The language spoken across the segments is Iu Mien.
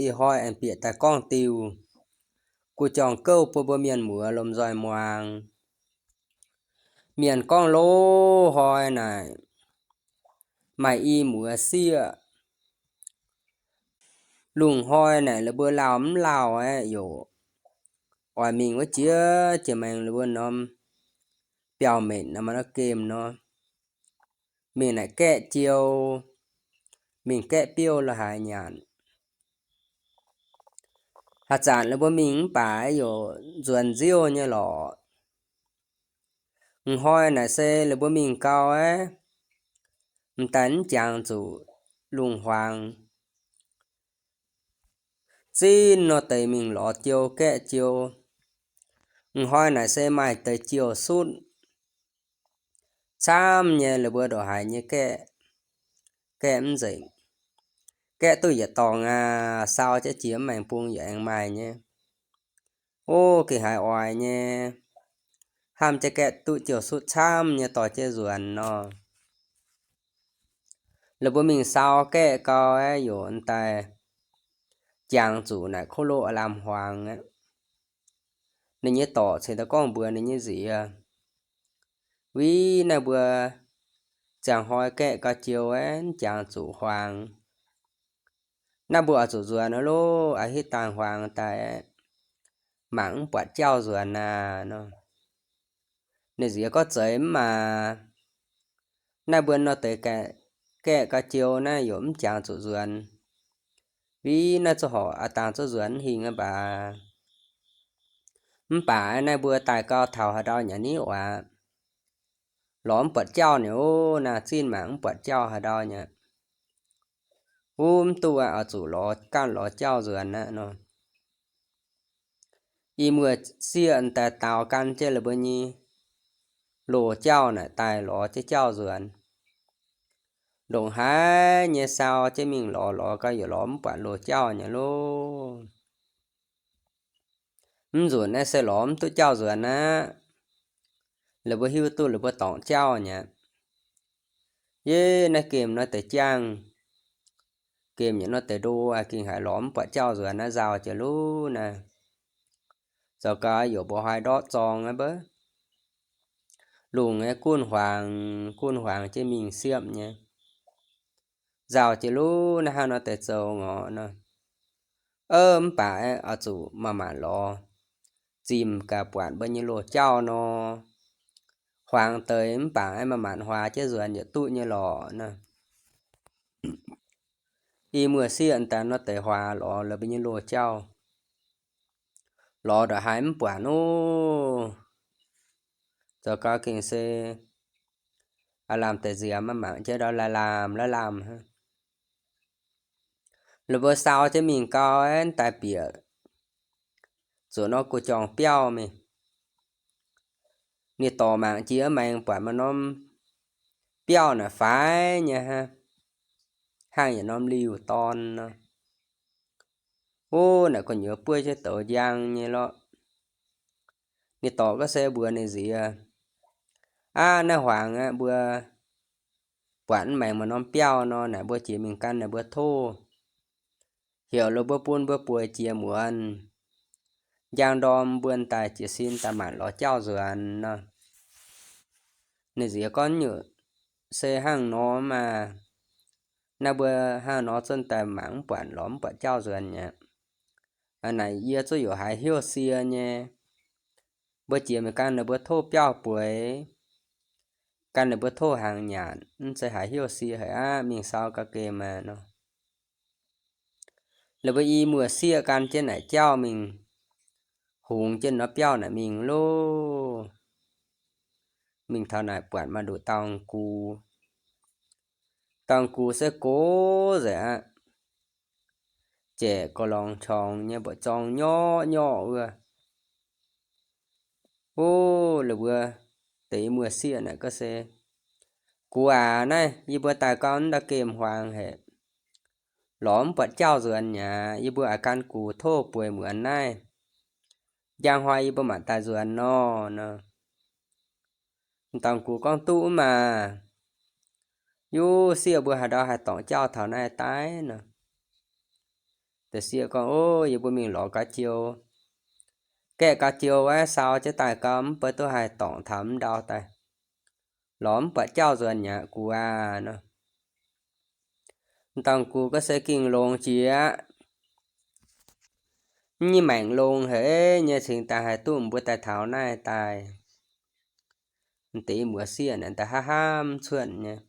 ih hnoi aengx bieqc daaih gorngv diuh gu'jong gouv bun mbuo mienh muoz lomh nzoih muangx. Mienh gorngv loz-hnoi naaic maaih i muoz sieqv. Lungh hnoi naaic la'buo lauh mv lauh aeqv, yaac oix mingh wuov jiex jiex maengx la'buo norm biauv-metc nor, maaih norm gemh nor, mingh naaic gaeqv jiou, mingh gaeqv biouv la'haaix nyanc. Haaix zanc la'buo mingh mv baac yaac nzuonx nziouv nyei lorqc. Ih hnoi naaic se la'buo mingh gau aeqv, m'daaih mv jangx zuqc lungh hmuangx. Zinh nor deix mingh lorz jiou gaeqv jiou. Ih hnoi naaic se maaih deix jiou sutv camv nyei, la'buo ndongc haaix nyei gaeqv, gaeqv mv nzengc. Gaeqv duqv yietc dorngx aqv, sau jienv jiex mv maengx bung yaac aengx maaih nyei. Ov, gengh haiz oix nyei, hnamv jienv gaeqv duqv jiou sutv camv nyei dorh jienv nzuonx nor. La'buo mingh sau gaeqv gau aeqv, yaac m'daaih jangx zuqc naaic kov loh aav lamh hmuangx aqv. Ninh nyei dorc cingx daaih gorngv mbuox ninh nyei nziex, Win naaiv mbuo ziangh hnoi gaeqv gau jiou aeqv, mv jangx zuqc hmuangx. Naaiv mbuo oix zuqc nzuonx aqv loh, a'hitv dangh hmuangx daaih mangc mv buatc jauv nzuonx aqv nor. Ninh nziex gorngv, Zeiz mv maac. Naaiv mbuo nor deix gaeqv gau jiou naaiv yaac mv jangx zuqc nzuonx. Win naaiv zuqc horpc aav dangh zuqc nzuonx hingh aqv baac. Mv baac naaiv mbuo daaih gau taux haaix ndau nyei ni aqv, lorz mv buatc jauv nyei ov, naaiv zinh mangc mv buatc jauv haaix ndau nyei. Wuov mv duqv aqv, oix zuqc lorz ganh lorz jauv nzuonx aqv nor. I muoz-sieqv daaih daaux gan jienv la'buo nyei loz-jauv naaic daaih lorz jienv jauv nzuonx. Ndongc haaix nyei sau jienv mingh lorz, lorz gau yaac lorz mv buatc loz-jauv nyei loh. Mv nzunc naaiv se lorz mv duqv jauv nzuonx aqv. La'mbuo hiuv duqv la'mbuo dorngc jauv nyei aqv. Yie naaiv gemh nor deix jangh, gemh yietc nor deix ndo, gengh haiz lorz mv buatc jauv nzuonx naaiv nzauh jiex luv naaiv. Zoux gau yaac mbuo haih ndortv zorng aqv mbaac. Lungh nyei gunv huaangx, gunv huaangx jienv mingh siepv nyei. Nzauh jiex luv naaiv hnangv nor deix zoux ngorc nor. Ov, mv baac oix zuqc maaih maanc lorz zimh gaax buatc mbuo nyei loz-jauv nor. Huaangx deix mv baac maaih maanc huaax jienv nzuonx yietc duqv nyei lorqc nor. I muoz-sieqv daaih nor deix huaax lorz la'mbuo nyei loz-jauv. Lorz ndongc haaix mv buatc ov. Zoux gau gengh se aav lamh deix nziaamx maiv mangc jienv ndau laih lamh laiv lamh hnangv. La'mbuo sau jienv mingh gau aeqv, daaih bieqc zuqc norm gu'jong biauv mingh. Ninh dorc mangc jiex maengx buatc maaih norm biauv naaic faix nyei hnangv, hnangv yietc norm liuh dorn nor. Ov, naaic gu'nyuoz buov jienv douz njang nyei lorqc. Ninh dorc gorngv se mbuox ninh nziex, Aav, naaiv huaangx aqv, mbuo buatc mv maengx maaih norm biauv nor, naaic mbuo jiex mingh gan naaic mbuo tov. Heuc la'mbuo bun mbuo bueix jiex muonz, njang ndorm mbuo daaih jiez sin daaih maanc lorz jauv nzuonx nor. Ninh nziex gorngv, Nyungc se hnangv nor maah! Naaiv mbuo hnangv nor zunv daaih mangc mv buatc lorz mv buatc jauv nzuonx mi'aqv. Naaic yie zuqv yaac haiz hnyouv sie nyei. Mbuo jiex mingh gan ninh mbuo tov biauv bueix, gan ninh mbuo tov hnaangx nyanc, mv zeiz haiz hnyouv sie haic aqv. Mingh sau ga'gem maah nor. La'mbuo i muoz-sieqv gan jienv naaic jauv mingh, hungx jienv norm biauv naaic mingh loh. Mingh taux naaic buatc maaih nduqc dauh gux. Dauh gux se gox nzengc aqv. Jaeqc gorx lorngx qorngx nyei, mbu'zorng nyorqv nyorqv wuov. Ov, la'mbuo deix i muoz-sieqv naaic gorngv se, Gux aac, naaiv yie mbuo daaih gau ndau gemh huaangx haic, lorz mv buatc jauv nzuonx mi'aqv. Yie mbuo aac gan gux tov bueix muonz naaiv. Njang hnoi yie mbuo mangc daaih nzuonx nor nor. Dauh gux gorngv, Duqv maah! Yuv sieqv mbuo haaix ndau haih dorngc jauv taux naaiv daaih nor. Deix sieqv gorngv, Ov, yie mbuo mingh lorz ga'jiou. Gaeqv ga'jiou wuov, sau jienv daaih gau, mv baac duqv haih dorngc taux mv ndau daaih. Lorz mv buatc jauv nzuonx mi'aqv, gux aac nor. M'dauh gux gorngv, Se gengh longx jiex aqv. Nyei maengc longx haic nyei cingx daaih haih duqv mbuo daaih taux naaiv daaih. M'deix i muoz sieqv naaic daaih hnamv hnamv cuotv nyei.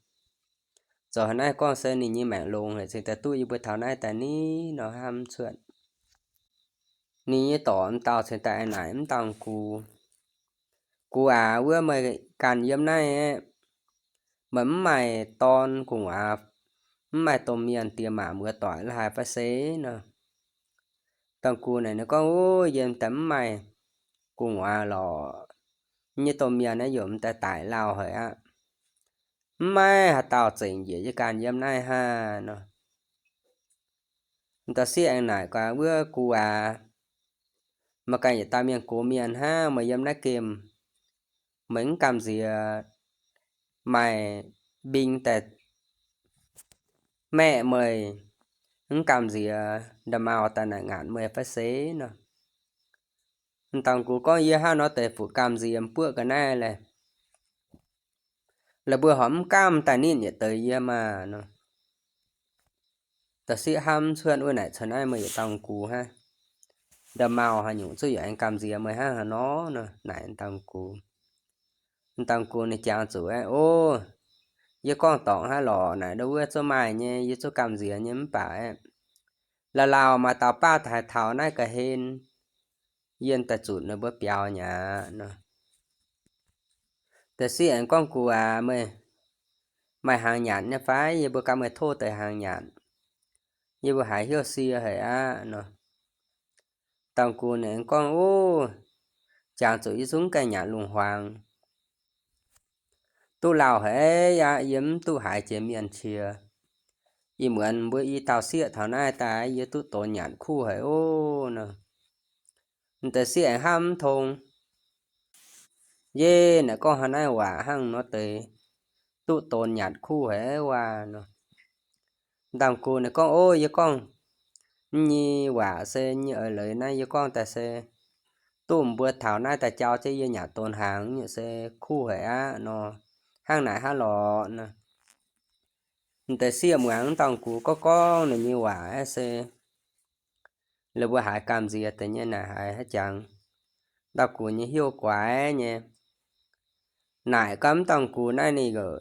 Zoux haaix naaiv gorngv se ninh nyei maengc longx haic cingx daaih duqv yie mbuo taux naaiv daaih ni nor hnamv cuotv. Ninh nyei dorc m'dauh cingx daaih aengx naaic m'dauh gux, Gux aac, wuov meih ganh yiem naaiv aeqv, meih mv maaih dorn gu'nguaaz, mv maaih domh mienh diex maac muoz doic la'haaix fai se nor? M'dauh gux naaic ninh gorngv, Ov, yie daaih mv maaih gu'nguaaz lorqc. Yie nyei domh mienh naaiv yaac m'daaih daic lauh haic aqv. Mv maaih haaix dauh zengc njiec yie ganh yiem naaiv hnangv nor. M'dauh sieqv aengx naaic gaax, Wuov gux aac, meih ganh yietc dauh mienh gox mienh hnangv, meih yiem naaiv gemh, meih mv gamh nziex maaih mbing daaih maeqv meih, mv gamh nziex nda'maauh daaih naaic ngaatc meih fai se nor? M'dauh gux gorngv, Yie hnangv nor deix fuqv gamh nziex m'buoqv ga'naaiv laeh. La'buo horpc mv gamh daaih nitv yietc deix yie maah nor. M'dauh sieqv hnamv cuotv, Wuov naaic caux naaiv meih yietc dauh gux hnangv. Nda'maauh haaix nyungc zuqc yaac aengx gamh nziex meih hnangv haaix nor nor, naaic m'dauh gux. M'dauh gux ninh jangx zuqc aeqv, Ov, yie gorngv dorngc hnangv lorqc, naaic ndau wuov zuqc maaih nyei, yie zuqc gamh nziex nyei mv baac aeqv, lauh lauh maaih dauh baav daaih taux naaiv ga'hlen, yie daaih zutc ninh mbuo biaux nyei aqv nor. Deix sieqv aengx gorngv, Gux aac, meih maaih hnaangx nyanc nyei fai? Yie mbuo ganh meih tov deix hnaangx nyanc. Yie mbuo haiz hnyouv sie haic aqv nor. M'dauh gux ninh aengx gorngv, Ov, jangx zuqc yie zungv gaengh nyanc lungh hmuangx. Duqv lauh haic aqv, yie mv duqv haiz jiex mienh qiex. Ih muonz mbuo i dauh sieqv taux naaiv daaih, yie duqv donx nyanc kuv haic ov nor. M'deix sieqv aengx hnamv mv tong. Yie naaic gorngv haaix naaiv waac hnangv nor deix duqv donx nyanc kuv haic waac nor. M'dauh gux ninh gorngv, Ov, yie gorngv nyei waac se nyei eix leiz naaiv, yie gorngv daaih se duqv mbuo taux naaiv daaih jauv jienv yie nyanc donx hnaangx nyei se kuv haic aqv nor, hnangv naaic hnangv lorqc nor. M'deix sieqv muangx m'dauh gux gorngv gorngv ninh nyei waac aeqv se, la'buo haiz gamh nziex deix nyei naaic haiz haaix jangx. M'dauh gux nyei hnyouv guaix nyei. Naaic gau m'dauh gux naaiv ninh yaac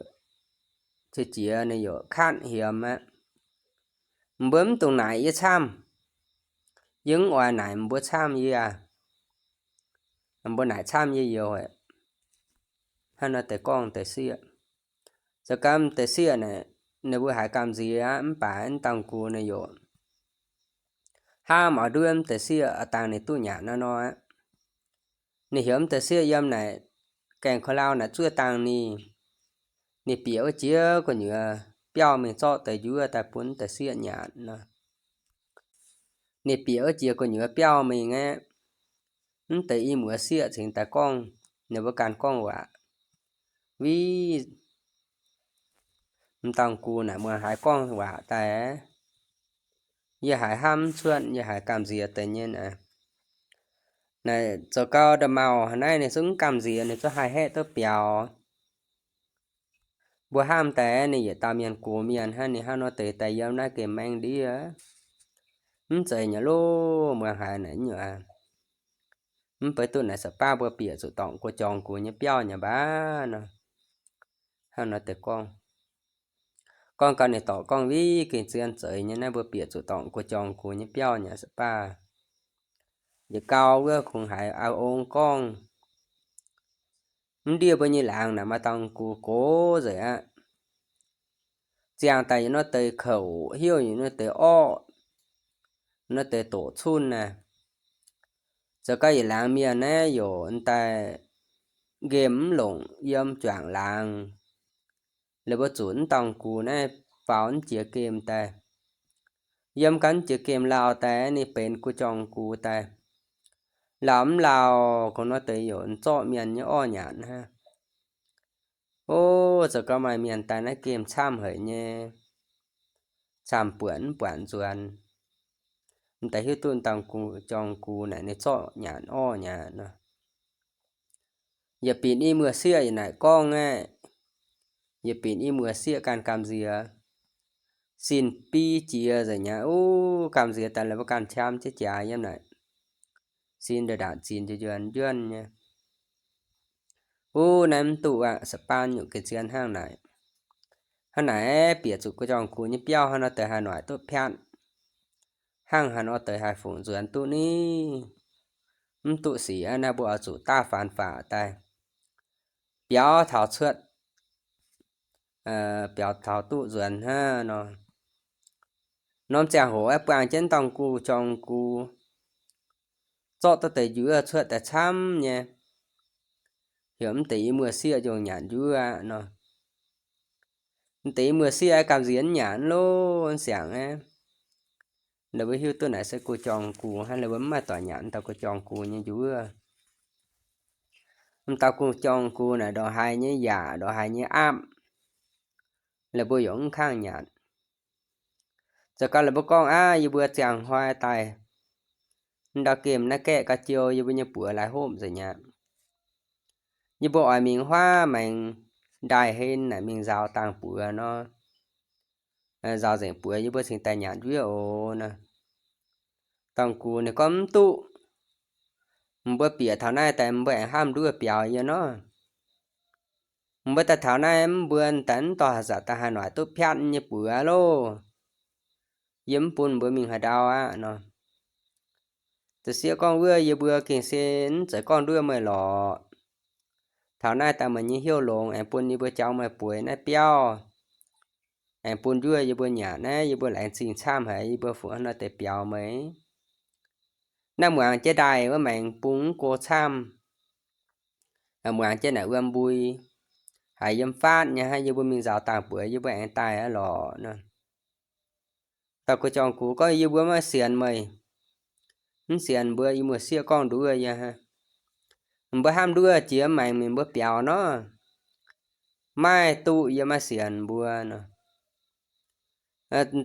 qiex jiez, ninh yaac katv hiemx aqv. Mbuo mv dungx naaic yie camv. Yie mv oix naaic mbuo camv yie aqv. Mbuo naaic camv yie youz haic. Hnangv nor deix gorngv deix sieqv. Zoux gau m'deix sieqv naaic, ninh mbuo haiz gamh nziex aqv, mv baac m'dauh gux ninh yaac hnamv oix nduov m'deix sieqv oix dangh ninh duqv nyanc naaiv nor aqv. Ninh heuc m'deix sieqv yiem naaic gaengh ko lau naaic zuov dangh ninh. Ninh bieqc wuov jiex gu'nyuoz biauv mingh zorqv deix njuov daaih bun m'deix sieqv nyanc nor. Ninh bieqc wuov jiex gu'nyuoz biauv mingh aqv. Mv deix i muoz sieqv cingx daaih gorngv ninh mbuo ganh gorngv waac. Viv, m'dauh gux naaic muangx haiz gorngv waac daaih, yie haiz hnamv cuotv, yie haiz gamh nziex deix nyei aqv. Naaic zoux gau nda'maauh haaix naaiv ninh zungv mv gamh nziex, ninh zungv haih haeqv duqv biaux. Mbuo hnamv daaih ninh yietc dauh mienh gox mienh hnangv, ninh hnangv nor deix daaih yiem naaiv gemh maengv ndiev, mv zeiz nyei loh, muangx haiz naaic nyungc aqv. Mv baac duqv naaic sa baav mbuo bieqc zuqc dorngc guo jorngx gux nyei biauv nyei mbac nor. Hnangv nor deix gorngv, gorngv gau ninh dorc gorngv, Viv, gengh zien zeiz nyei naaiv, mbuo bieqc zuqc dorngc guo jorngx gux nyei biauv nyei sa baav. Yietc gau wuov kungx haiz auv-ong gorngv, mv ndiev mbuo nyei laangz naaic maaih dauh gux gox nzengc aqv. Ziangh daaih yietc norm deix kouc, heuc yietc norm deix orqv, norm deix doqc cunh naaic. Zoux gau yietc laangz mienh naaiv yaac daaih nqemh mv longc yiem juangc laangz. Laaix mbuo zuqc mv dorngc gux naaiv faaux mv jiex gemh daaih. Yiem gau mv jiex gemh lauh daaih, ninh benx guv jorngh gux daaih. Lauh mv lauh, kungx nor deix yaac zorqv mienh nyei orv nyanc hnangv. O, zoux gau maaih mienh daaih naaiv gemh camv haic nyei, camv buonc mv buatc nzuonx. M'daaih hiuv duqv dauh gu jorng gu naaic ninh zorqv nyanc orv nyanc nor. Yietc binc i muoz-sieqv yaac naaic gorngv aeqv, yietc binc i muoz-sieqv ganh gamh nziex, sin biv jiex nzengc aqv. Uv, gamh nziex daaih la'buo ganh qam jienv jaax yiem naaic, sin ndongc ndaangc zinh njuonv njuonv nyei. Uv, naaiv mv duqv aqv, sa baan nyungc ga'zien hnangv naaic. Hnangv naaic bieqc zuqc gu jorng gu nyei biauv hnangv nor deix haaix noic duqv piatv, hnangv haaix nor deix haih fungc nzuonx duqv ni? Mv duqv sic aqv, naaiv mbuo oix zuqc daav faanx faqc daaih biaux taux cuotv, biaux taux duqv nzuonx hnangv nor. Norm ziangh hoc aeqv, buangh jienv dauh gu jorng gu, zorqv duqv deix njuov cuotv daaih camv nyei, heuc mv deix i muoz-sieqv njongc nyanc njuov aqv nor. Mv deix i muoz-sieqv aeqv, gamh nziex nyanc loh, siangx aeqv, la'buo hiuv duqv naaic se gu jorng gu hnangv, la'buo mv maaih doic nyanc dauh gu jorng gu nyei njuov. M'dauh gu jorng gu naaic ndongc haaix nyei yaac ndongc haaix nyei aapv, la'buo yaac mv kangv nyanc. Zoux gau la'buo gorngv aqv, yie mbuo ziangh hnoi daaih ndau gemh naaiv gaeqv ga'jiou yie mbuo nyei buoz laaix hopv nzengc aqv. Yie mbuo oix mingh huaav maengx ndaaih hen naaic mingh nzaaux dangh buoz nor, nzaaux nzengc buoz yie mbuo cingx daaih nyanc njuov oc nor. Dongh gux ninh gorngv mv duqv. Mbuo bieqc taux naaiv daaih mbuo aengx hnamv nduov biaux yie nor. Mbuo daaih taux naaiv mv mbuo daaih mv dorh haaix zanc daaih haaix noic duqv piatv nyei buoz loh. Yie mv bun mbuo mingh haaix ndau aqv nor. Da'sieqv gorngv wuov, yie mbuo gengh se mv zeiz gorngv nduov meih lorqc. Taux naaiv daaih meih nyei hnyouv longx aengx bun yie mbuo jauv meih bueix naaiv biauv, aengx bun njuov yie mbuo nyanc naaiv, yie mbuo laengz zingh camv haic, yie mbuo fungc hnangv nor deix biaux meih. Naaiv muangx jienv ndaaih wuov maengx bung mv go camv, muangx jienv naaic wuom mbui, haiz yiem faatv nyei hnangv, yie mbuo mingh nzaaux dangh bueix yie mbuo aengx daaih aqv lorqc nor. Dauh guh jauv gux gorngv, yie mbuo maiv sienx meih, mv sienx mbuo i muoz-sieqv gorngv nduov yie hnangv. Mbuo hnamv nduov jiex maengx mingh mbuo biaux nor, maiv duqv, yie maiv sienx mbuo nor.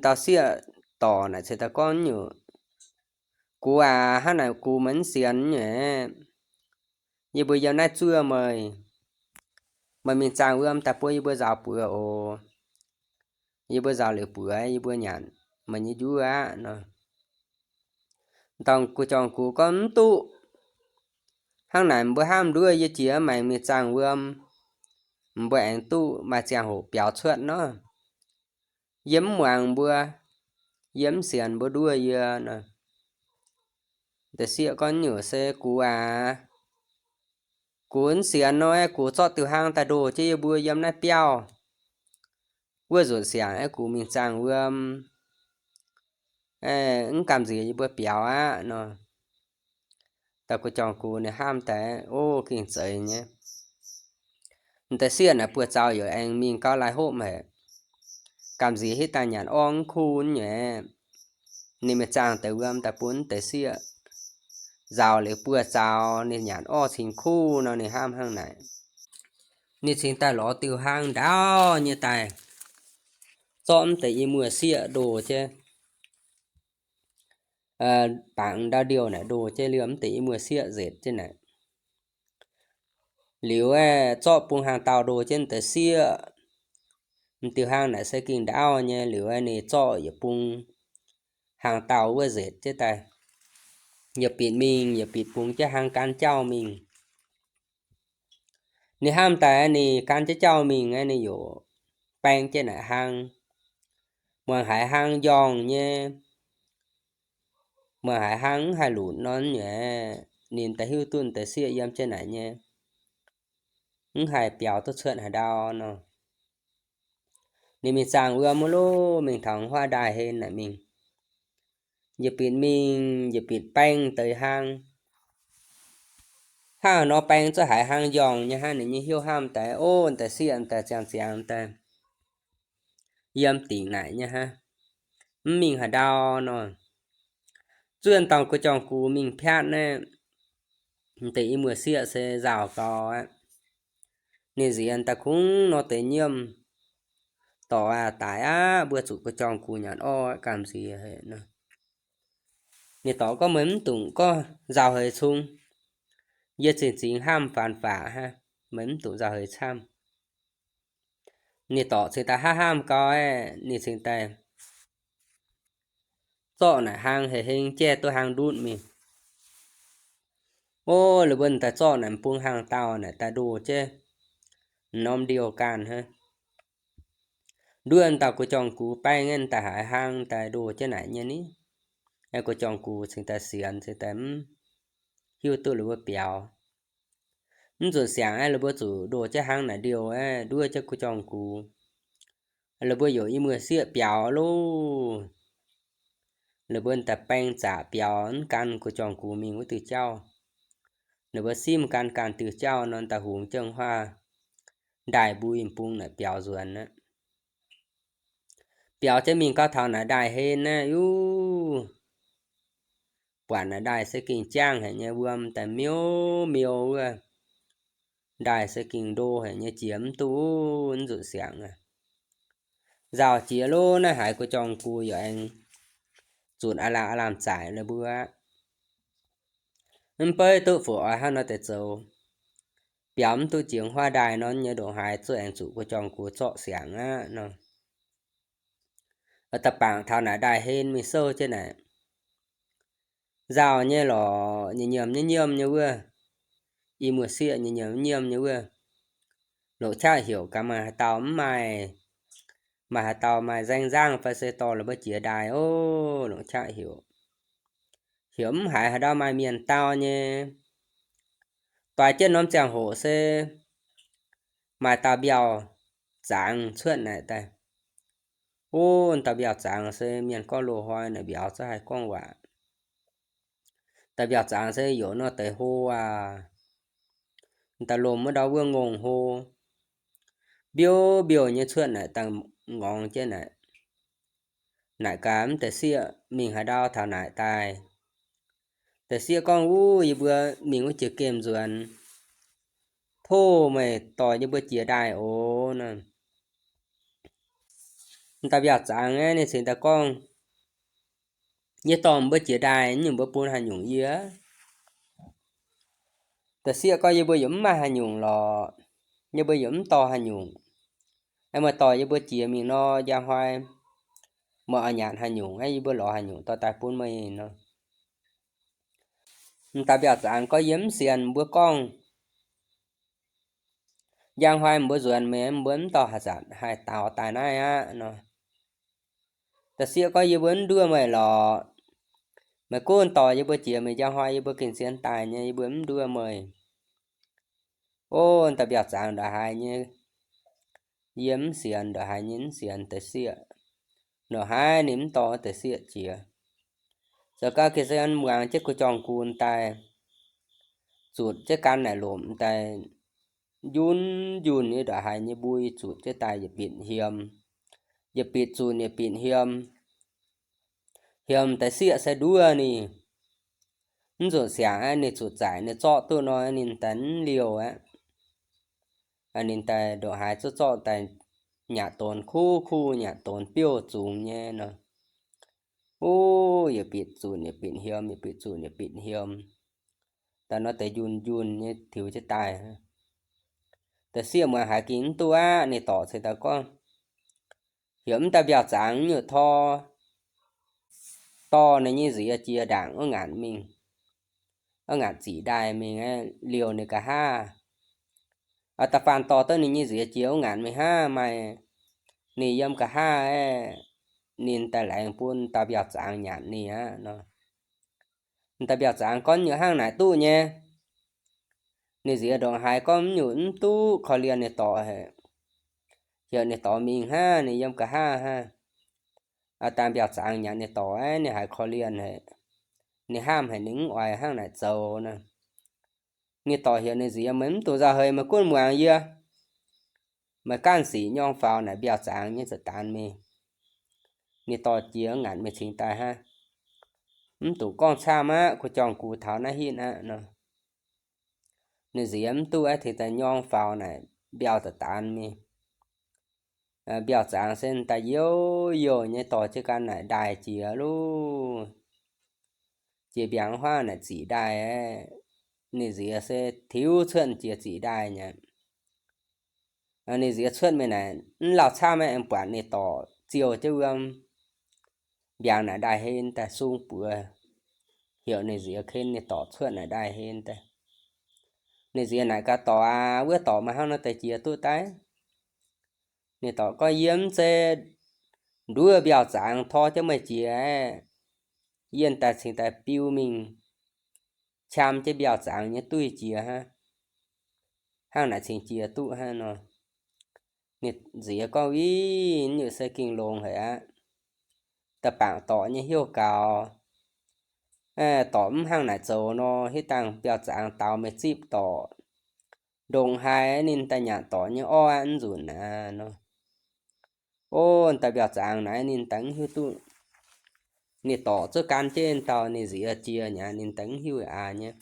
Dauh sieqv dorc naaic ceix daaih gorngv nyungc, gux aac, hnangv naaic gux meih mv sienx nyei. Yie mbuo yiem naaiv zuov meih, meih mingh zaangh wuom daaih bun yie mbuo nzaaux buoz oc. Yie mbuo nzaaux liuz buoz yie mbuo nyanc meih nyei njuov aqv nor. Dauh guh jauv gux gorngv mv duqv. Hnangv naaic mbuo hnamv nduov yie jiex maengx mingh zaangh wuom, mbuo aengx duqv maaih ziangh hoc biaux cuotv nor. Yie mv muangx mbuo, yie mv sienx mbuo nduov yie nor. Da'sieqv gorngv nyungc se gux aac, gux mv sienx nor, gux zorqv diuh hlaang daaih ndoh jienv yie mbuo yiem naaiv biauv. Wuov nzunc siangx aeqv, gux mingh zaangh wuom, mv gamh nziex yie mbuo biaux aqv nor. Dauh guh jauv gux ninh hnamv daaih, o, gengh zeiz nyei. M'daaih sieqv naaic buoz-zaux yaac aengx mingh gauh laih hopv haic. Gamh nziex hitv daaih nyanc orv mv kuv nyei. Ninh mingh zaangh deix wuom daaih bun m'daaih sieqv nzaaux liuz buoz-zaux ninh nyanc orv cingx kuv nor, ninh hnamv hnangv naaic. Ninh cingx daaih lorz diuh hlaang ndaauv nyei daaih, zorqv m'daaih i muoz-sieqv ndoh jienv, bangc ndau ndiouh naaic ndoh jienv liemh m'daaih i muoz-sieqv nzetc jienv naaic. Liuz aeqv, zorqv bung hnaangx-daauh ndoh jienv m'daaih sieqv. M'diuh hlaang naaic se gengh ndaauv nyei. Liuz aeqv, ninh zorqv yietc bung hnaangx-daauh wuov nzetc jienv daaih, yietc binc mingh yietc binc bungx jienv hlaang gan jauv mingh. Ninh hnamv daaih ninh gan jienv jauv mingh aeqv, ninh yaac baeng jienv naaic hlaang. Muangx haiz hlaang njorngh nyei, muangx haiz hlaang mv haih lunc nor nyei, ninh daaih hiuv duqv m'daaih sieqv yiem jienv naaic nyei, mv haih biaux duqv cuotv haaix ndau nor. Ninh mingh zaangh wuom wuov loh, mingh taux huaav ndaaih hlen naaic mingh, yietc binc mingh yietc binc baeng deix hlaang. Hnangv nor baeng zuqc haiz hlaang njorngh nyei hnangv, ninh nyei hnyouv hnamv daaih, o, m'daaih sieqv m'daaih ziangh ziangx daaih yiem dingc naaic nyei hnangv, mv mingh haaix ndau nor. Zuov dauh guh jauv gux mingh piatv naaiv, m'daaih i muoz-sieqv se nzauh gau aqv. Ninh nziex daaih kungx nor deix nyiemv, dorc aac, daic aqv, mbuo zuqc guh jauv gux nyanc orv aqv, gamh nziex haic nor. Ninh dorc gorngv, Meih mv dungx gorngv nzauh heix cung. Yie zingh zingx hnamv faanx faqc hnangv, meih mv dungx nzauh heix camv. Ninh dorc cingx daaih hnamv hnamv gau aeqv, ninh cingx daaih zorqv naaic hlang hei heng jaiv duqv hlang ndutv mingh. O, la'buo daaih zorqv naaic bung hlang dauh naaic daaih ndoh jienv norm ndiouh ganh hnangv. Nduov dauh gu'jong-gux baeng nyei daaih haiz hlang daaih ndoh jienv naaic nyei ni. Gu'jong-gux cingx daaih sienx, cingx daaih mv hiuv duqv la'buo biaux. Mv nzunc siangx aeqv, la'buo zuqc ndoh jienv hlang naaic ndiouh aeqv, nduov jienv gu'jong-gux. La'buo youc i muoz-sieqv biaux loh. La'buo daaih baeng zaqc biaux mv gan gu'jong-gux mingh wuov diuh jauv. La'buo simv gan ganh diuh jauv nor, daaih hungx jienv huaav ndaaih mbui bung naaic biaux nzuonx aqv. Biaux jienv mingh gau taux naaic ndaaih hlen naaiv, yuv, buatc naaic ndaaih se gengh jangv haic nyei, wuom daaih miuv miuv wuov. Ndaaih se gengh ndo haic nyei, jiex mv duqv, mv nzunc siangx aqv. Nzauh jiex loh, naaiv haiz gu'jong-gux yaac aengx zunc aav lamh aav lamh zaaic la'buo aqv. Mv beiv duqv fuqv oix hnangv nor deix zoux. Biaux mv duqv jiex huaav ndaaih nor nyei ndongc haaix zuqc aengx zuqc gu'jong-gux zorqv siangx aqv nor. Da'bangc taux naaic ndaaih hlen mingh souv jienv naaic, nzauh nyei lorqc, nyiemc nyiemc nyei nyiemc nyei wuov, i muoz-sieqv nyiemc nyiemc nyiemc nyei wuov, longc qaqv heuc gaax maaih haaix dauh mv maaih, maaih haaix dauh maaih nzaeng nzangv fai se dorh la'buo jiex ndaaih oc, longc qaqv heuc. Heuc mv haiz haaix ndau maaih mienh dau nyei. Doix jienv norm ziangh hoc se maaih dauh mbiauh zangx cuotv naaic daaih. O, dauh mbiauh zangx se mienh gorngv loz-hnoi naaic mbiauz za'gengh haih gorngv waac. Dauh mbiauh zangx se youc nor deix hlo aac, daaih lomh wuov ndau wuov ngongh hlo, mbiouv mbiouh nyei cuotv naaic daaih ngorngx jienv naaic. Naaic gaax mv deix sieqv mingh haaix ndau taux naaic daaih. Deix sieqv gorngv, Wuov, yie mbuo mingh wuov jiex gemh nzuonx. Tov meih dorh yie mbuo jiex ndaaih oc. Dauh mbiauh zangx aeqv, ninh cingx daaih gorngv, Yie dorh mbuo jiex ndaaih, nyungc mbuo bun haaix nyungc yie? Deix sieqv gorngv, Yie mbuo yaac mv maaih haaix nyungc lorqc. Yie mbuo yaac mv dorh haaix nyungc. Aeqv, meih dorh yie mbuo jiex mingh nor, njang hnoi meih oix nyanc haaix nyungc, aeqv, yie mbuo lorz haaix nyungc dorh daaih bun meih nor. Dauh mbiauh zangx gorngv, Yie mv sienx mbuo gorngv. Njang hnoi mbuo nzuonx meih, mbuo mv dorh haaix zanc haih daaux daaih naaiv aqv nor. Da'sieqv gorngv, Yie mbuo mv nduov meih lorqc. Meih gunv dorh yie mbuo jiex mingh, njang hnoi yie mbuo gengh sienx daaih nyei, yie mbuo mv nduov meih. O, da'biauh zangx ndongc haaix nyei, yie mv sienx, ndongc haaix nyei mv sienx da'sieqv. Ndongc haaix ninh mv dorh da'sieqv jiex. Zoux gau gengh se muangx jienv gu'jong-gun daaih, zutc jienv gan naaic lomc daaih, njun njun nyei ndongc haaix nyei mbui zutc jienv daaih yietc bitc hiem, yietc bitc zunc yietc bitc hiem. Hiem da'sieqv se nduov ninh. Mv nzunc siangx aeqv, ninh zutc zaaic ninh zorqv duqv nor, ninh daaih mv liouh aqv. Ninh daaih ndongc haaix zorqv zorqv daaih, nyaatc donx kuv kuv, nyaatc donx biouv zungx nyei nor. Uv, yietc bitc zunc yietc bitc hiem, yietc bitc zunc yietc bitc hiem. Daaih nor deix njun njun nyei tiux jienv daaih. Da'sieqv muangx haiz gengh mv duqv aqv. Ninh dorc ceix daaih gorngv, Heuc mv daaih mbiauh zangx nyungc tor, dorh ninh nyei nziex jiex ndaangc wuov ngaanc mingh, wuov ngaanc ziqc ndaaih mingh, liouh ninh nqa'haav. Da'faanh dorh duqv ninh nyei nziex jiex wuov ngaanc mingh hnangv, maaih ninh yiem nqa'haav aeqv, ninh daaih laengz bun dauh mbiauh zangx nyanc ninh aqv nor. Daaih mbiauh zangx gorngv, Nyungc hnangv naaic duqv nyei. Ninh nziex ndongc haaix gorngv mv nyungc mv duqv, korv-lienh ninh dorc haic. Heuc ninh dorc mingh hnangv, ninh yiem nqa'haav hnangv. Daaih mbiauh zangx nyanc ninh dorc aeqv, ninh haiz korv-lienh haic. Ninh hnamv haic, ninh mv oix hnangv naaic zoux nor. Ninh dorc heuc ninh nziex, Meih mv dungx nzauh heix, meih gunv muangx yie. Meih gaanv sic nyorng faaux naaic mbiauh zangx nyei za'daan mingh. Ninh dorc jiex ngaanc mingh cingx daaih hnangv. Mv dungx gorngv camv aqv, gu'jong-gun taux naaiv hitv aqv nor. Ninh nziex mv duqv aeqv, cingx daaih nyorng faaux naaic mbiauh za'daan mingh. Mbiauh zangx se daaih youh youh nyei dorh jienv gan naaic ndaaih jiex loh. jiex mbiaangx huaav naaic ziqc ndaaih. Ninh nziex se tiux cuotv jiex ziqc ndaaih nyei. Ninh nziex cuotv mingh naaic, mv lauh camv aengx buatc ninh dorc ziouh jienv wuom mbiaangx naaic ndaaih hlen daaih sung buoz, heuc ninh nziex ken ninh dorc cuotv naaic ndaaih hlen daaih. Ninh nziex naaic, Gaax dorc aac, wuov dorc maaih hnangv nor deix jiex duqv daaih? Ninh dorc gorngv, Yie mv zeiz nduov mbiauh zangx tor jienv meih jiex aqv. Yie daaih cingx daaih biu mingh qam jienv mbiauh zangx nyei duih jiex hnangv. Hnangv naaic cingx jiex duqv hnangv nor. Ninh nziex gorngv, Ih, nyungc se gengh longx haic aqv. Da'bangc dorc nyei hnyouv gaux. Dorc mv hnangv naaic zoux nor, hitv dangh mbiauh zangx daaux meih zipv dorc, ndongc haaix ninh daaih nyanc dorc nyei orv aqv, mv nzunc aqv nor. O, daaih mbiauh zangx naaic ninh daaih mv hiuv duqv. Ninh dorc zuov gan jienv dauh ninh nziex jiex nyei, ninh daaih mv hiuv aax nyei.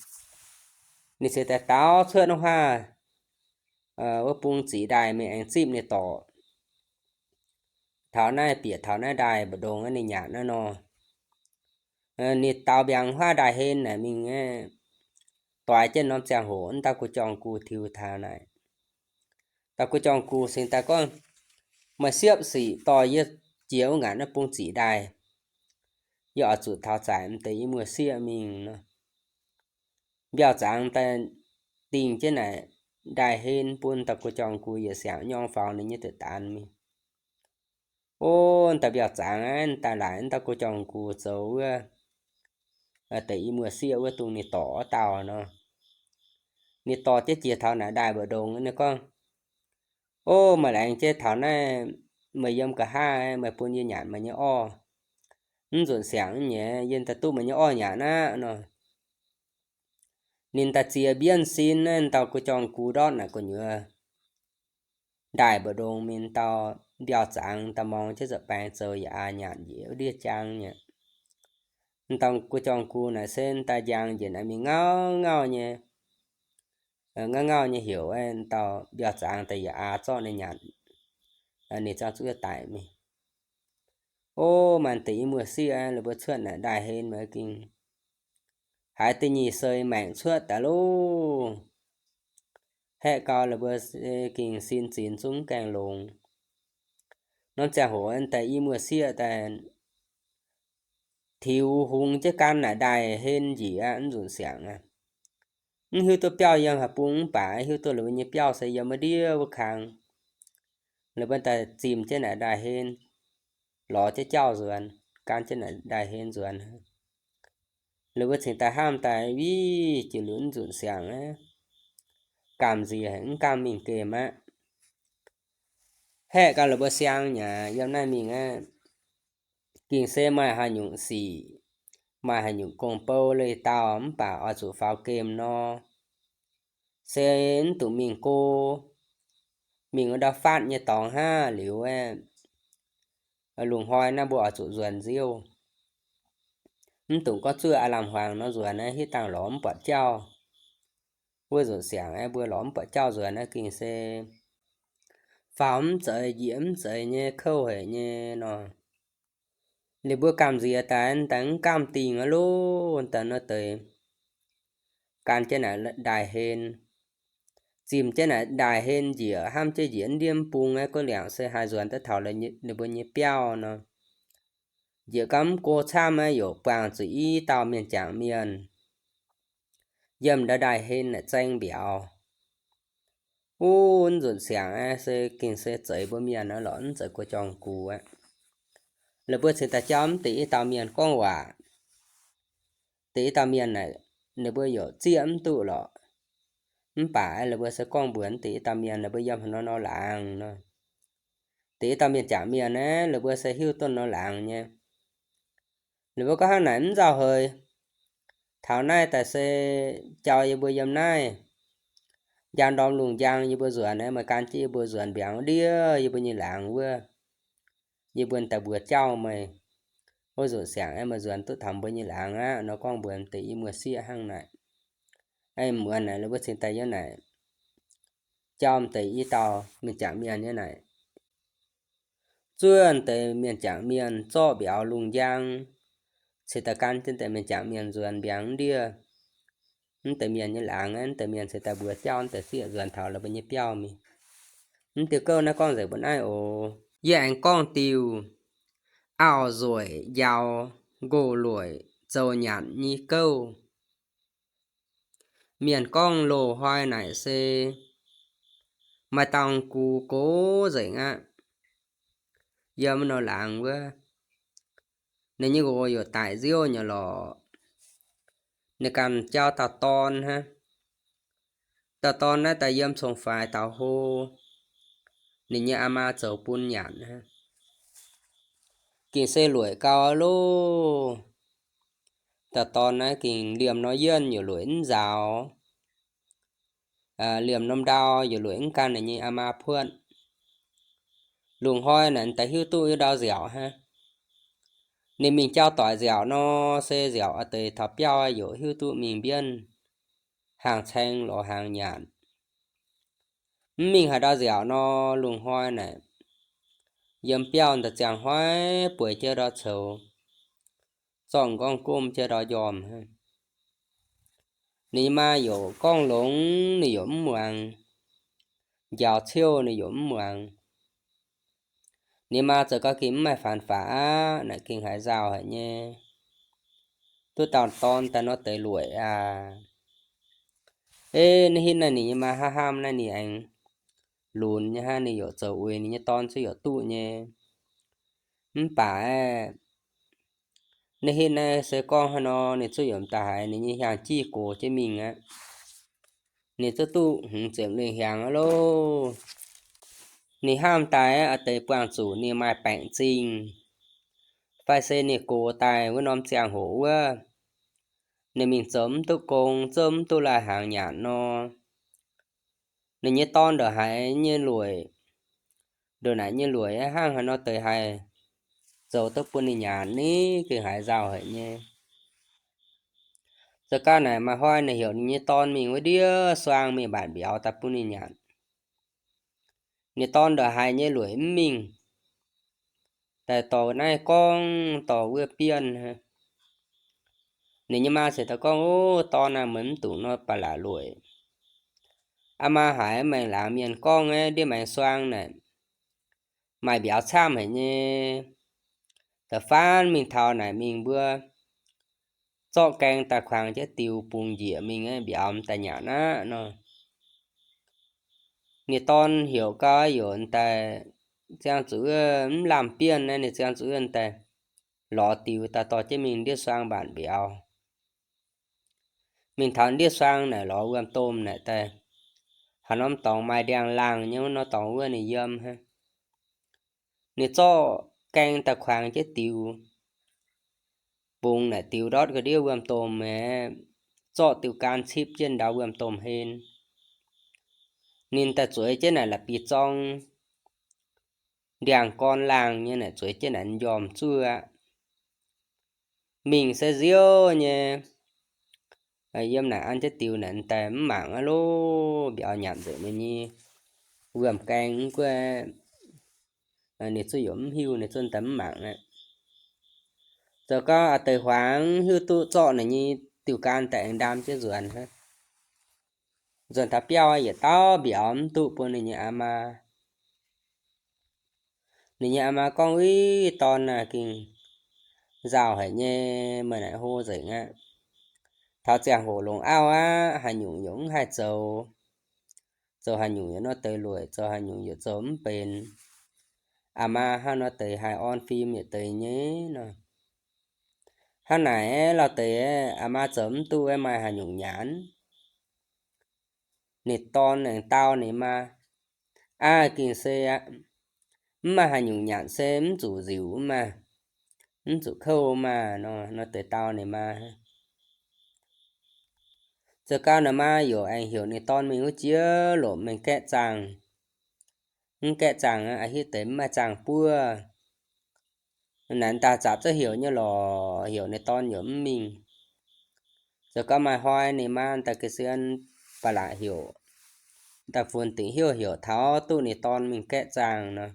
Ninh cingx daaih daaux cuotv wuov huaav, wuov bung ziqc ndaaih mingh aengx zipv ninh dorc. Taux naaiv bieqc taux naaiv ndaaih mbu'ndongx ninh nyanc naaiv nor. Ninh daaux mbiaangx huaav ndaaih hlen naaic mingh, doix jienv norm ziangh hoc wuov dauh gu'jong-gu tiux taux naaic. Dauh gu'jong-gu cingx daaih gorngv, Meih siepv sic dorh yie jiex wuov ngaanc naaiv bung ziqc ndaaih. Yie oix zuqc taux zaaic m'deix i muoz-sieqv mingh nor. Mbiauh zangx daaih dingh jienv naaic ndaaih hlen bun dauh gu'jong-gu yietc siangx nyorng faaux ninh nyei duqv daanx mingh. O, daaih mbiauh zangx aeqv, daaih laaic wuov dauh gu'jong-gu zoux wuov deix i muoz-sieqv wuov dongh ninh dorc wuov dauh nor. Ninh dorc jienv jiex taux naaic ndaaih mbu'ndongx ninh gorngv, O, meih laengz jienv taux naaiv, meih yiem nqa'haav meih bun yie nyanc meih nyei orv. Mv nzunc siangx nyei yie daaih duqv meih nyei orv nyanc aqv nor. Ninh daaih ziex mbienv sin naaiv dauh gu'jong-gu ndortv naaic gu'nyuoz ndaaih mbu'ndongx mingh, dauh mbiauh zangx daaih mong jienv za'baengx zoux yaac aax nyanc njiec wuov ndiev jaang nyei. Dauh gu'jong-gu naaic se daaih njang njiec naaic mingh ngauv ngauh nyei, ngauv ngauh nyei heuc dauh mbiauh zangx daaih yaac aax zorqv ninh nyanc, ninh zangv zuqc daic mingh. O, maaih deix i muoz-sieqv la'buo cuotv naaic ndaaih hlen maiv ging haiz da'nyeic seix maengc cuotv daaih loh. Haeqv gau la'buo gengh sin zinx zungv gaengh longx. Norm ziangh hoc daaih i muoz-sieqv daaih tiux hungx jienv gan naaic ndaaih hlen njiec aqv, mv nzunc siangx aqv. Mv hiuv duqv biauv yiem haaix bung mv baac hiuv duqv la'buo nyei biauv se yiem wuov ndiev wuov kang. La'buo daaih zimh jienv naaic ndaaih hlen, lorz jienv jauv nzuonx, gan jienv naaic ndaaih hlen nzuonx. La'buo cingx daaih hnamv daaih, Wih, jiex liuz mv nzunc siangx aqv, gamh nziex haic, mv gamh mingh gemh aqv. Haeqv gau la'buo siang nyei yiem naaiv mingh aqv, gengh se maaih haaix nyungc sic, maaih haaix nyungc gong-bou leiz-dauh mv baac oix zuqc faaux gemh nor, se mv dungx mingh go, mingh wuov ndau faatv nyei dorngx hnangv liuz, lungh hnoi naaiv mbuo oix zuqc nzuonx nziouv. Mv dungx gorngv zuov aav lamh hmuangx nor nzuonx naaiv hitv dangh lorz mv buatc jauv. Wuov nzunc siangx aeqv, mbuo lorz mv buatc jauv nzuonx naaiv gengh se faaux mv zeiz, njiec mv zeiz nyei, kouv haic nyei nor. Liuz mbuo gamh nziex daaih, daaih mv gamh dingh aqv loh, daaih nor deix gan jienv naaic ndaaih hlen, zimh jienv naaic ndaaih hlen njiec, hnamv jienv njiec ndiev mv bung aeqv, gorngv liangc se haih nzuonx duqv taux ninh mbuo nyei biauv nor. Njiec gau mv go camv aeqv, yaac buangh zuqc i dauh mienh jangc mienh yiem ndaaih hlen naaic zaeng mbiauz. Wuov nzunc siangx aeqv, se gengh se zeiz mbuo mienh aqv lorqc, mv zeiz gu'jong-gu aqv. La'buo cingx daaih jauv mv deix i dauh mienh gorngv waac. Deix i dauh mienh naaic, ninh mbuo yaac zieqv mv duqv lorqc. Mv baac aeqv, la'buo se gorngv mbuox deix i dauh mienh ninh mbuo yiem haaix nor nor laangz nor. Deix i dauh mienh jangc mienh aeqv, la'buo se hiuv duqv nor laangz nyei. Ninh mbuo gorngv hnangv naaic, mv nzauh heix, taux naaiv daaih se jauv yie mbuo yiem naaiv, njang ndorm lungh njang yie mbuo nzuonx aeqv, meih gan jienv yie mbuo nzuonx mbiaangx ndiev yie mbuo nyei laangz wuov. Yie mbuo daaih mbuox jauv meih, wuov nzunc siangx aeqv, meih nzuonx duqv taux mbuo nyei laangz aqv nor, gorngv mbuox deix i muoz-sieqv hnangv naaic. Aeqv, muonz naaic la'buo cingx daaih yiem naaic jauv deix i dauh mienh jangc mienh nyei naaic. Zuov deix mienh jangc mienh zorqv mbiauz lungh njang, ceix daaih gan jienv deix mienh jangc mienh nzuonx mbiaangx ndiev. Mv deix mienh nyei laangz, mv deix mienh ceix daaih mbuox jauv, mv deix sieqv nzuonx taux la'buo nyei biauv mingh. Mv diuh gouv naaiv gorngv nzengc mbuo naaiv oc. Yie aengx gorngv diuh auv-nzueic njaaux nqox-lueic zoux nyanc nyei gouv. Mienh gorngv loz-hnoi naaic se maaih dauh gux gox nzengc aqv. Yiem nor laangz wuov, ninh nyei nqox youc daic nziouv nyei lorqc. Ninh ganh jauv dauh dorn hnangv. Dauh dorn naaiv daaih yiem cong-faix taux hlo, ninh nyei aa maa zoux bun nyanc hnangv. Gengh se lueic gau loh. Dauh dorn naaiv gengh liemh norm yienh youc lueic mv nzaaux, liemh norm ndau youc lueic mv gan ninh nyei aa maa puotv. Lungh hnoi naaic daaih hiuv duqv wuov ndau nziaauc hnangv. Ninh mingh jauv doic nziaauc nor, se nziaauc deix taux biauv youc hiuv duqv mingh mbienv, hnaangx caeng lorz hnaangx nyanc. Mv mingh haaix ndau nziaauc nor, lungh hnoi naaic yiem biauv daaih ziangh hnoi bueix jienv ndor coux, zorqv m'nqorngv gomv jienv ndor njormh hnangv. Ninh nyei maa youc gorngv longx ninh youc mv muangx, njaaux ciouv ninh youc mv muangx. Ninh maa zoux gau gengh mv maaih faanx-faqc aqv, naaic gengh haiz nzauh haic nyei. Duqv dauh dorn daaih nor deix lueic aqv. Ei, naaiv hitv naaiv ninh nyei maa hnamv hnamv naaiv ninh aengx lunx nyei hnangv, ninh youc zoux uix ninh nyei dorn zuqc youc duqv nyei. Mv baac naaiv hitv naaiv se gorngv hnangv nor, ninh zuqc youc daaih haiz ninh nyei hiaang-jiv gox jienv mingh aqv. Ninh zuqc duqv hmz ziepc lengh hiaangx aqv loh. Ninh hnamv daaih aqv, deix buangh zuqc ninh maaih baengc zingh, fai se ninh gox daaih wuov norm ziangh hoc wuov, ninh mingh zoux mv duqv gong, zouv mv duqv lai-hnaangx nyanc nor, ninh nyei dorn ndongc haaix nyei lueic, ndongc naaic nyei lueic hnangv haaix nor deix haih zoux duqv bun ninh nyanc ni, gengh haiz nzauh haic nyei. Zoux gau naaic maaih hnoi ninh heuc ninh nyei dorn mingh wuov ndiev suang mingh mbatc mbiauz daaih bun ninh nyanc. Ninh dorn ndongc haaix nyei lueic mv mingh, daaih dorh naaiv gorngv dorh wuov bienh. Ninh nyei maa ziouc daaih gorngv, Ov, dorn aac, meih mv dungx nor ba'laqc lueic. Aa maa haiz maengx laangz mienh gorngv aeqv, ndiev maengx suang naaic maaih mbiauz camv haic nyei. Da'faanh mingh taux naaic mingh mbuo zorqv gaeng daaih kuangx jienv diux bungx njiec mingh aeqv, mbiauz daaih nyanc aqv nor. Ninh dorn heuc gau aqv, youc daaih ziangh zuqc wuov mv lamh bienh naaiv, ninh ziangh zuqc wuov daaih lorz diux daaih dorh jienv mingh ndiev suang mbatc mbiauz. Mingh taux ndiev suang naaic lorz wuom-domh naaic daaih, haaix norm dorngx maaih ndiangx-laangh nyei wuov norm dorngx wuov ninh yiem hnangv. Ninh zorqv gaeng daaih kuangx jienv diux bungx naaic diux ndortv ga'ndiev wuom-domh aeqv, zorqv diuh gan cipv jienv ndau wuom-domh hlen. Ninh daaih zueiz jienv naaic la'bieiv-zorng, ndiangx-gorn laangh nyei naaic zueiz jienv naaic njormh zuov aqv. Mingh se nziouv nyei, yiem naaic an jienv diux naaic daaih mv mangc aqv loh, mbiauz nyanc nzengc ninh nyei wuom-gaeng mv guov, ninh zuqc youc mv hiuv, ninh zuqc daaih mv mangc aqv. Zoux gau a'deix huaangx hiuv duqv zorqv naaic nyei diuh gan daaih aengx ndaam jienv nzuonx hnangv. Nzuonx taux biauv yietc dauh mbiauz mv duqv bun ninh nyei aa maa. Ninh nyei aa maa gorngv, Uix, dorn aah, gengh nzauh haic nyei, meih naaic hlo nzengc aqv. Taux ziangh hoc longc auv aqv, haaix nyungc yaac mv haih zoux. Zoux haaix nyungc yaac nor deix lueic, zoux haaix nyungc yaac zoux mv benx. Aa maa hnangv nor deix haih orn fim yietc deix nyei nor. Hnangv naaic lauh deix, aa maa zoux mv duqv, maaih haaix nyungc nyanc? Ninh dorn aengx dau ninh maa, Aa, gengh se aqv. Mv maaih haaix nyungc nyanc se mv zuqc nziux maah, mv zuqc kouv maah nor, nor deix dau ninh maa. Zoux gau naaic maa yaac aengx heuc ninh dorn mingh wuov jiex lomc mingh gaeqv zaangh. Mv gaeqv zaangh aqv, a'hneiv deix mv maaih zaangh buov. Naaic daaih zaqc zouv heuc nyei lorqc, heuc ninh dorn yaac mv mingh. Zoux gau maaih hnoi ninh maa daaih ga'sie ba'laqc heuc, daaih funx dingc heuc heuc taux duqv ninh dorn mingh gaeqv zaangh nor.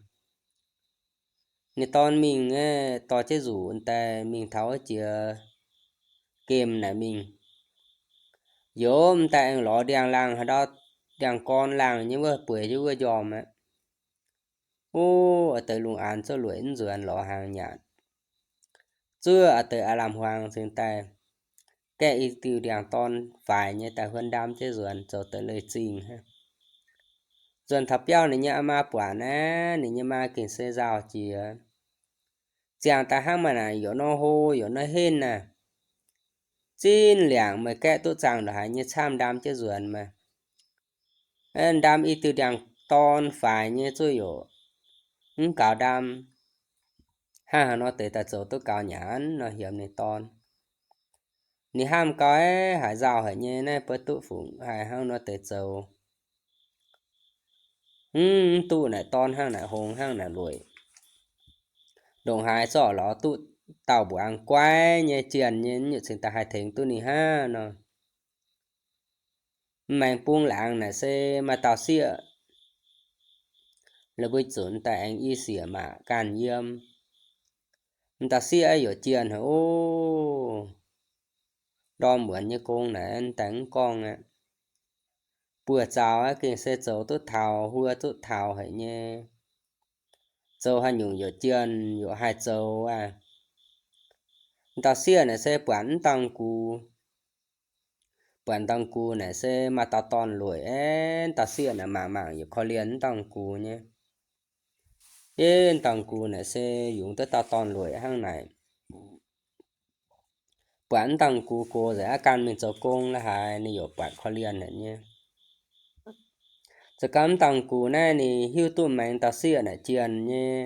Ninh dorn mingh aeqv, dorh jienv nzuqc daaih mingh taux wuov jiex gemh naaic mingh. Youz m'daaih aengx lorz ndiangx-laangh haaix ndau, ndiangx-gorn laangh nyei wuov bueix jienv wuov njormh aqv. Ov, a'deix lungh aanx zouv lueic mv nzuonx lorz hnaangx nyanc. Zuov a'deix aav lamh hmuangx cingx daaih gaeqv i diuh ndiangx-dorn faix nyei daaih huon ndaam jienv nzuonx zoux deix leiz zingh hnangv. Nzuonx taux biauv ninh nyei aa maa buatc naaic, ninh nyei maa gengh se nzauh jiex. Ziangh daaih hnangv maaih naaic yaac nor hlo yaac nor henv naaic, zinh liangc meih gaeqv duqv zaangh ndongc haaix nyei camv ndaam jienv nzuonx maah. Ndaam i diuh ndiangx-dorn faix nyei zuov yaac mv gaux ndaam. Hnangv haaix nor deix daaih zoux duqv gaux nyanc nor hiemx ninh dorn. Ninh hnamv gau, haaix nzauh haic nyei naaiv, beiv duqv fungc haih hnangv nor deix zoux. Mv, mv duqv naaic dorn hnangv naaic hngongx hnangv naaic lueic. Ndongc haaix zorqv lorz duqv dauh mbuoqc aqv guaiv nyei jienh nyei, nyungc cingx daaih haih tengx duqv ninh hnangv nor. Maengx bung laangz naaic se maaih dauh sieqv, la'buo zunc daaih aengx i siec maac ganh yiem. M'dauh sieqv yaac jienh haic ov. Ndorm muonz nyei gong naaic daaih mv gorngv aqv. Buoz zaux aqv, gengh se zoux duqv taux, huo duqv taux haic nyei. Zoux haaix nyungc yaac jienh yaac haih zoux aqv. M'dauh sieqv naaic se buatc mv dangh gux. Buatc dangh gux naaic se maaih dauh dorn-lueic aqv. M'dauh sieqv naaic mangc mangc yaac korv-lienh mv dangh gux nyei. Yie dangh gux naaic se yungz duqv dauh dorn-lueic hnangv naaic. Buatc mv dangh gux gox nzengc aqv, ganh mingh zoux gong la'haaix ninh yaac buatc korv-lienh haic nyei. Zoux gau mv dangh gux naaiv ninh hiuv duqv maengx dauh sieqv naaic jienh nyei.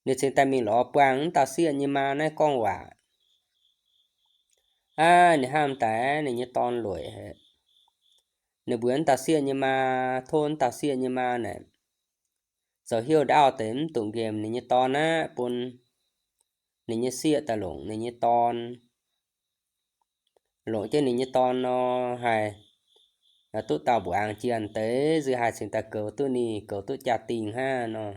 Ninh cingx daaih mingh lorz buangh mv dauh sieqv nyei maa naaiv gorngv waac. Aav, ninh hnamv daaih ninh nyei dorn-lueic haic. Ninh mbuox mv dauh sieqv nyei maa, tov mv dauh sieqv nyei maa naaic zoux hnyouv ndaauv deix mv dungx nqemh ninh nyei dorn aqv, bun ninh nyei sieqv daaih longc ninh nyei dorn. Longc jienv ninh nyei dorn nor, haih duqv dauh mbuangz jienh deix, nziex haih cingx daaih goux duqv ninh, goux duqv jaa-dingh hnangv nor.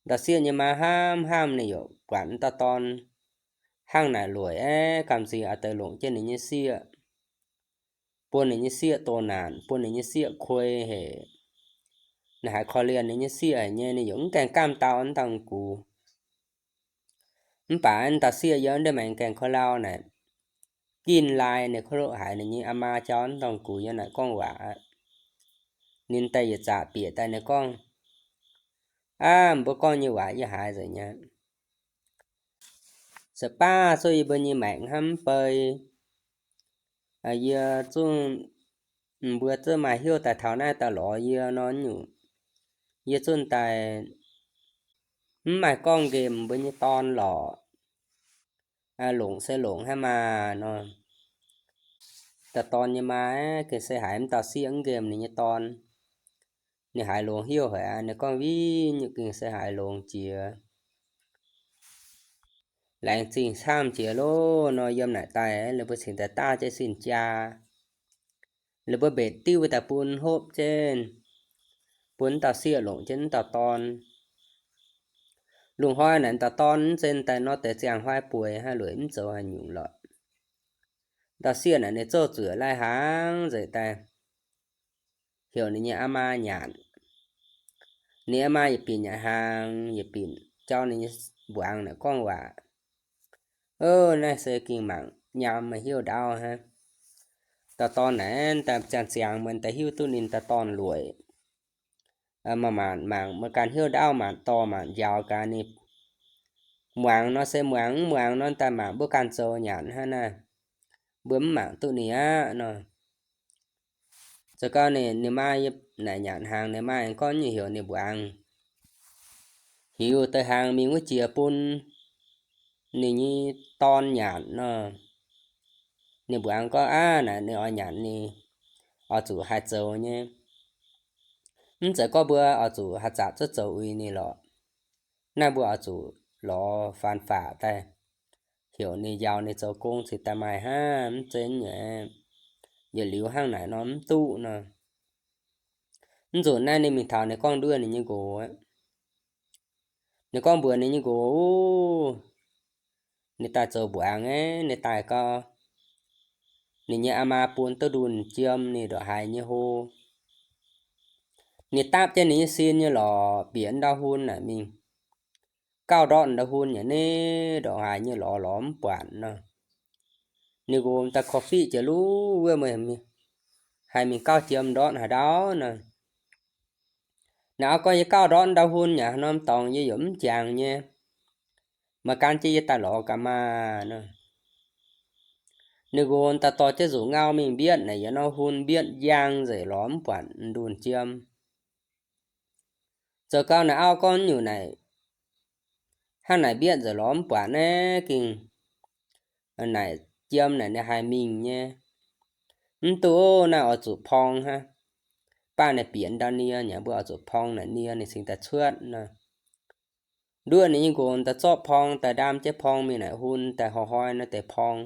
Dauh sieqv nyei maa hnamv hnamv ninh yaac buatc dauh dorn hnangv naaic lueic aqv, gamh nziex a'deix longc jienv ninh nyei sieqv, bun ninh nyei sieqv doh naanc, bun ninh nyei sieqv kuei haic. Ninh haiz korv-lienh ninh nyei sieqv haic nyei, ninh yaac mv gaengh gamh dau mv dangh gux. Mv baac mv dauh sieqv yiem ndiev maengx gaengh ko lau naaic, gin lai ninh ko loqv haiz ninh nyei aa maa jauv mv dangh gux yiem naaic gorngv waac aqv. Ninh daaih yietc zaqc bieqc daaih ninh gorngv, Aav, mbuo gorngv nyei waac yie haiz nzengc nyei. Se baav zuqc yie mbuo nyei maengc hnamv mv bei. Yie zungv, mbuo zungv maaih hnyouv daaih taux naaiv daaih lorz yie nor nyungc, yie zungv daaih mv maaih gorngv nqemh mbuo nyei dorn lorqc. Longc se longc hnangv maah nor. Dauh dorn nyei maa gengh se haiz mv dauh sieqv mv nqemh ninh nyei dorn. Ninh haiz longx hnyouv haic aqv. Ninh gorngv, Win nyungc gengh se haiz longx jiex. Laengz zingh camv jiex loh nor, yiem naaic daaih ninh mbuo cingx daaih daav jienv sin jaa. Ninh mbuo mbetc diuv daaih bun hopv jienv, bun mv dauh sieqv longc jienv mv dauh dorn. Lungh hnoi naaic dauh dorn mv zeiz daaih nor deix ziangh hnoi bueix hnangv, lueic mv zoux haaix nyungc lorqc. Dauh sieqv naaic ninh zouv zuoqc lai-hnaangx nzengc daaih heuc ninh nyei aa maa nyanc. Ninh aa maa yietc binc nyanc hnaangx, yietc binc jauv ninh nyei mbuangz naaic gorngv waac. Ov, naaiv se gengh mangc nyaam maaih hnyouv ndaauv hnangv. Dauh dorn naaic daaih ziangh ziangx meih daaih hiuv duqv ninh dauh dorn-lueic. Maaih maanc mangc meih ganh hnyouv ndaauv, maanc dorh maanc njaaux gaax ninh. Muangx nor se muangx, mv muangx nor daaih mangc mbuo ganh zoux nyanc hnangv naaiv. Mbuo mv mangc duqv ninh aqv nor. Zoux gau ninh, ninh maa yie naaic nyanc hnaangx, ninh maa aengx gorngv nyei heuc ninh mbuangz hiuv deix hnaangx mingh wuov jiex bun ninh nyei dorn nyanc nor. Ninh mbuangz gorngv, Aav, naaic ninh oix nyanc ninh oix zuqc haih zoux nyei. Mv zeiz gorngv mbuo oix zuqc haih zaqc zuov zoux uix ninh lorqc. Naaiv mbuo oix zuqc lorz faan faqc daaih heuc ninh, njaaux ninh zoux gong cingx daaih maaih hnangv. Mv zeiz nyei, yietc liuz hnangv naaic nor mv duqv nor. Mv nzunc naaiv ninh mingh taux ninh gorngv nduov ninh nyei nqox aqv. Ninh gorngv mbuox ninh nyei nqox, Ov, ninh daaih zoux mbuangz aqv, ninh daaih gau, ninh nyei aa maa bun duqv ndunh jiem ninh ndongc haaix nyei hlo. Ninh dapv jienv ninh nyei sin nyei lorqc, bieqc ndau hun naaic mingh gauh ndortv ndau hun yaac ninh ndongc haaix nyei lorz lorz mv buatc nor. Ninh nqox daaih korv-fiqv jiex luv wuov, haaix mingh gauh jiem ndortv haaix ndau nor. Naaic auv gorngv, yie gauh ndortv ndau hun yaac haaix norm dorngx yie yaac mv jangx nyei. Meih gan jienv yie daaih lorz gaax maah nor. Ninh nqox daaih dorh jienv nzuqc ngau mingh mbietv naaic, yietc norm hun mbietv njang nzengc, lorz mv buatc ndunh jiem. Zoux gau naaic auv gorngv, nyungc naaic hnangv naaic mbietv nzengc lorz mv buatc naaiv gengh naaic jiem naaic ninh haih mingh nyei. Mv duqv, naaiv oix zuqc porng hnangv. Baac naaic bieqc ndau nie nyei, mbuo oix zuqc porng naaic nie ninh cingx daaih cuotv nor. Nduov ninh nyei nqox daaih zorqv porng daaih ndaam jienv porng mingh naaic hun daaih hnoi-hnoi naaiv deix porng.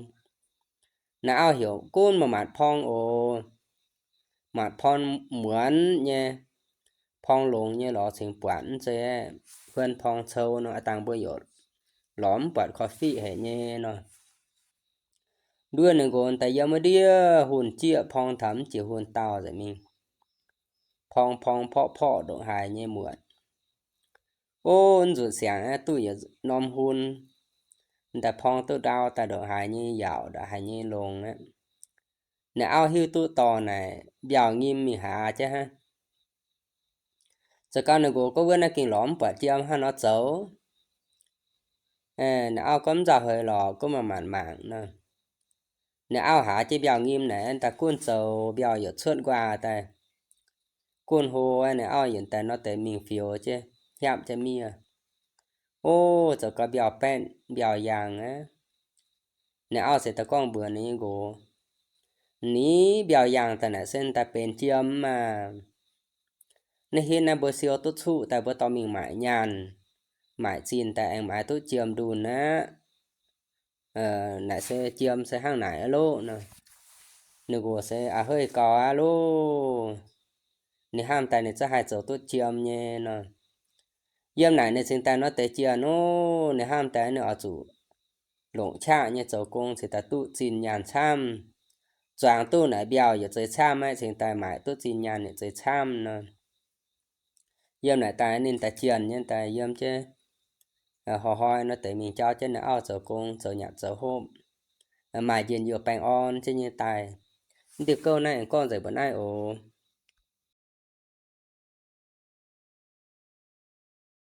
Naaiv auv heuc gunv maaih maatc porng oc. Maatc porng muonz nyei, porng longx nyei lorz cingx buatc mv zeiz, huon porng cou nor, aa dangh mbuo yaac lorz mv buatc korv-fiqv haic nyei nor. Nduov ninh nqox daaih yiem wuov ndiev hunh jieqv porng taux mv jiex hunh dauh nzengc mingh. Porng porng porqv porqv ndongc haaix nyei muotc. Ov, nzunc siangx aeqv, duqv yietc norm hun, daaih porng duqv ndau daaih ndongc haaix nyei yaauc, ndongc haaix nyei longx aqv. Ninh auv hiuv duqv dorh naaic mbiauh nyim mingh hlaax jienv hnangv. Zoux gau ninh nqox gorngv, wuov naaiv gengh lorz mv buatc jiem, hnangv nor zoux. Ninh auv gorngv, mv nzauh heix lorqc, gunv maaih maanc mangc nor. Ninh auv hlaax jienv mbiauh nyim naaic daaih gunv zoux, mbiauh yaac cuotv nquaah daaih. Gunv hlo, ninh auv yietc daaih nor deix mingh fioux jienv, hiapv jienv miev. Ov, zoux gau mbiauh baeqv mbiauh yaangh aqv. Ninh auv se daaih gorngv mbuox ninh nyei nqox, ninh mbiauh yaangh daaih naaic se daaih benx jiem maah. Naaiv hitv naaiv mbuo siou duqv cuqv daaih mbuo dorh mingh maaic nyaanh, maaic zinh daaih aengx maaiz duqv jiem ndunh aqv. Naaic se jiem se hnangv naaic aqv loh nor. Ninh nqox se a'heiv gau aqv loh. Ninh hnamv daaih ninh zungv haih zoux duqv jiem nyei nor. Yiem naaic ninh cingx daaih nor deix jiex nor, ninh hnamv daaih ninh oix zuqc longc qaqv nyei zoux gong cingx daaih duqv zinh nyaanh camv. Zuangx duqv naaic mbiauh yietc zeix camv aqv, cingx daaih maaic duqv zinh nyaanh yietc zeix camv nor. Yiem naaic daaih ninh daaih jienh nyei daaih yiem jienv, hnoi-hnoi nor deix mingh jauv jienv ninh auv zoux gong, zoux nyanc zoux hopv, maaih njien-youh baengh orn jienv nyei daaih. Mv diuh gouv naaiv aengx gorngv nzengc mbuo naaiv oc.